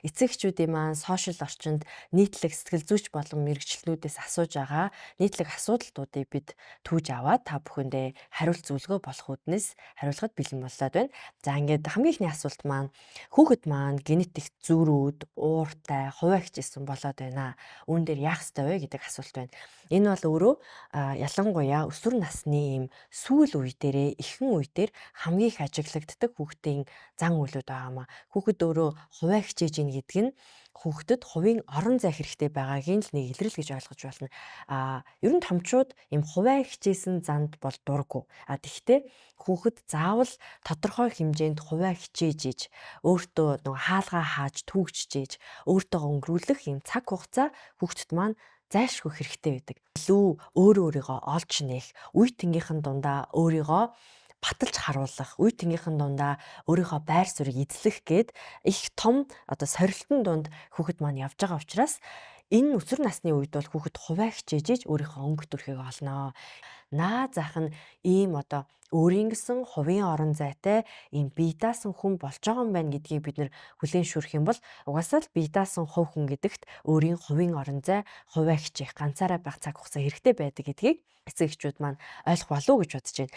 Эцэг эхчүүдийн маань сошиал орчинд нийтлэг сэтгэл зүйч болон мэргэжилтнүүдээс асууж байгаа нийтлэг асуудлуудыг бид түүж аваад та бүхэндээ хариулт зөвлөгөө болох үүднээс хариулахад бэлэн боллоод байна. За, ингээд хамгийн эхний асуулт маань: хүүхэд маань генетик зөрүүд, ууртай, хувиа хичээсэн болоод байна. Үүн дээр яах ёстой вэ гэдэг асуулт байна. Энэ бол өөрөө ялангуяа өсвөр насны ийм сүүл үе дээрээ, ихэнх үе дээр хамгийн их ажиглагддаг хүүхдийн зан үйлүүд байгаа юм аа. Хүүхэд өөрөө хувиа хичээж ийн гэдэг нь хүүхдэд хувийн орон зай хэрэгтэй байгаагийн л нэг илрэл гэж ойлгож байна. Ер нь томчууд ийм хувиа хичээсэн занд бол дурггүй. Тэгэхдээ хүүхэд заавал тодорхой хэмжээнд хувиа хичээж иж, өөртөө нөгөө хаалгаа хааж түүгчжээж, өөртөө өнгөрүүлэх ийм цаг хугацаа хүүхдэд маань зайлшгүй хэрэгтэй байдаг. Илүү өөрөө өөрийгөө олж нээх, үе тэнгийнхэн дундаа өөрийгөө баталж харуулах, үе тэнгийнхэн дундаа өөрийнхөө байр суурийг эзлэх гээд их том одоо сорилтон дунд хүүхэд маань явж байгаа учраас энэ өсвөр насны үед бол хүүхэд хувиа хичээж иж өөрийнхөө өнгө төрхийг олноо. Наа зах нь ийм одоо өөрийн гэсэн хувийн орон зайтай ийм бие даасан хүн болж байгаа юм байна гэдгийг бид нэр хүлээн шүрх юм бол угаасаа л бие даасан хувь хүн гэдэгт өөрийн хувийн орон зай, хувиа хичээх, ганцаараа байх цаг хугацаа хэрэгтэй байдаг гэдгийг эцэг эхчүүд маань ойлгох болов уу гэж бодож байна.